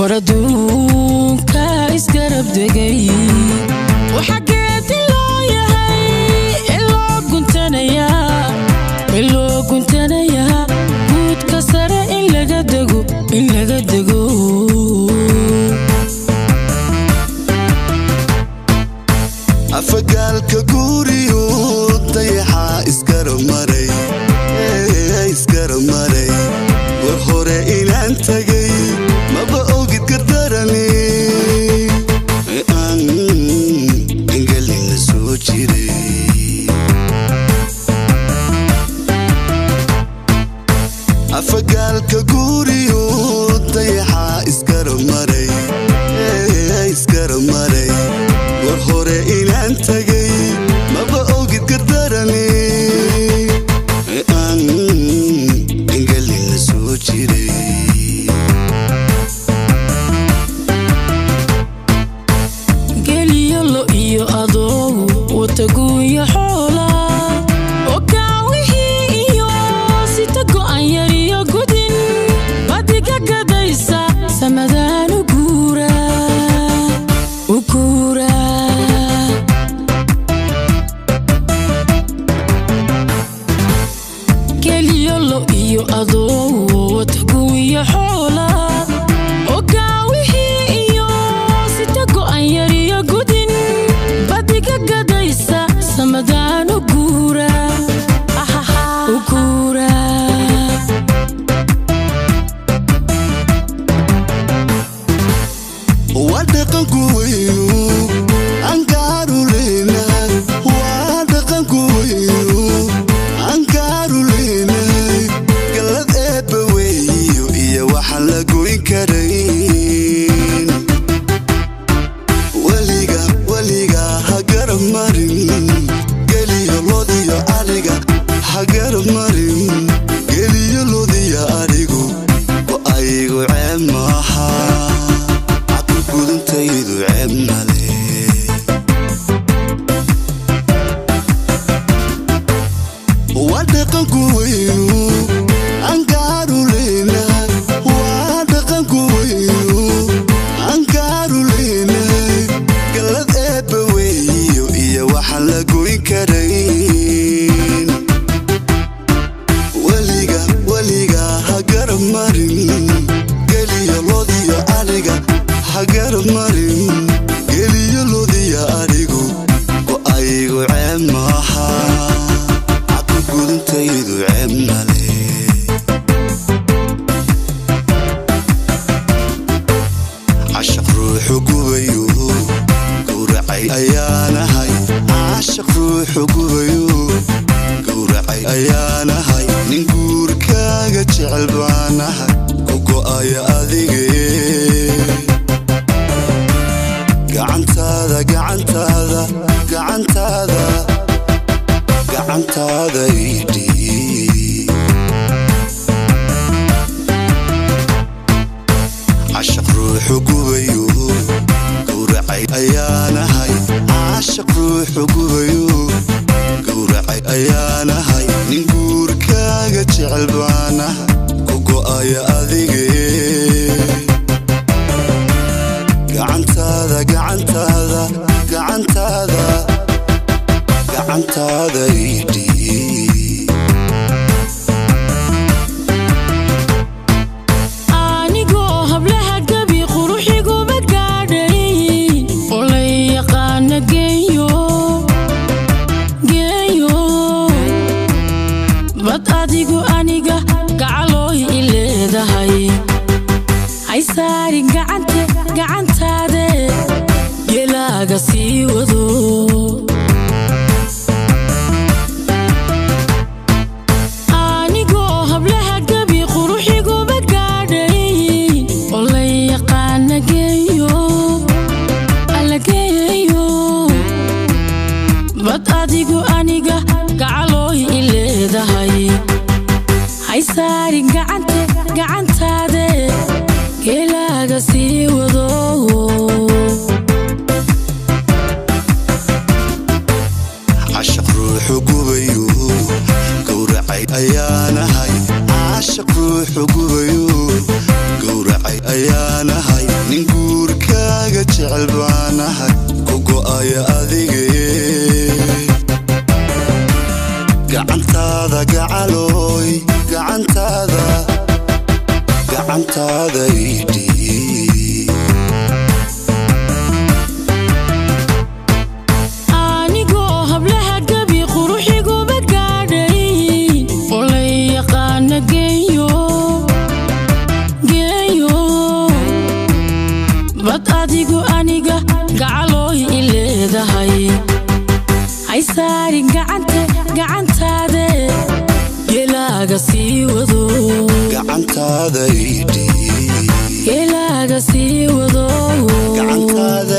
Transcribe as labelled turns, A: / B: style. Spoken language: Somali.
A: War adduunka isgarab degay, waxaa geedi loo yahay in loo guntanayaa, in loo guntanayaa guudka sare in laga dego, in laga dego.
B: Afagaalka guuriyo dayaxa isgarab maray, isgarab maray. War hore inaan tagay maba ogid gardarani aan angelina soo jiray. Afagaalka guuriyo dayaxa isgarab maray, isgarab maray. War hore inaan tagay maba ogid gardarani aan angelina soo jiray.
A: Geliyo lo iyo adoogu wataguuyo xoola okaawihii iyo sita go'an yar iyo gudin badiga gadaysa samadaan u guura, u guura. Geliyo lo iyo adoogu wataguuyo xoola okaawihii iyo sita go'an yar iyo gudin badiga gadaysa samadaan u guura, u guura.
B: Waa dhaqanku weynu angaaruleyna, waa dhaqanku weynu angaaruleyna. Gallad eebba weeyo iyo waxaan la goyn karayn. Weliga, weliga ha garab marin geliyo lodiyo adhiga, ha garab marin geliyo lodiyo adhigu. Go-aygu ceeb maaha, gudantaydu ceeb male. Waa dhaqanku weynu angaaruleyna, waa dhaqanku weynu angaaruleyna. Gallad eebba weeyo iyo waxaan la goyn karayn. Weliga, weliga ha garab marin geliyo lodiyo adhiga, ha garab marin geliyo lodiyo adhigu. Go-aygu ceeb maaha, gudantaydu ceeb male. Cashaq ruuxu gubayo gowracay ayaanahay, cashaq ruuxu gubayo gowracay ayaanahay. Nin guurkaaga jecel baanahay, ku go'aya adige. Gacantaada, gacantaada, gacantaada, gacantaada idhii. Cashaq ruuxu gubayo gowracay ayaanahay, cashaq ruuxu gubayo gowracay ayaanahay. Nin guurkaaga jecel baanahay, ku go'aya adige. Gacantaada, gacantaada, gacantaada, gacantaada idhii.
A: Anigoo hablaha gabi quruxiguma gaadhay oo la yaqaana geeyo, geeyo bad adigu aniga gacalooy i leedahay. Hay saarin gacante gacantaade, gelaaga sii wado. Anigoo hablaha gabi quruxiguma gaadhay oo la yaqaana geeyo, alla geeyo bad adigu aniga gacalooy i leedahay. Hay saarin gacante gacantaade, geelaaga sii wado.
B: Cashaq ruuxu gubayo gowracay ayaanahay, caashaq ruuxu gubayo gowracay ayaanahay. Nin guurkaaga jecel baanahay, ku go'aya adige. Gacantaada gacalooy, gacantaada, gacantaada idhiib.
A: Anigoo hablaha gabi quruxiguba gaadhay oo lay yaqaana geeyo geeyo, bad adigu aniga gacalooy i leedahay. Hay saarin gacanta gacantaade, geelaaga sii wado.
B: Gacantaada idhiib.
A: Geelaaga sii wado.
B: Gacantaada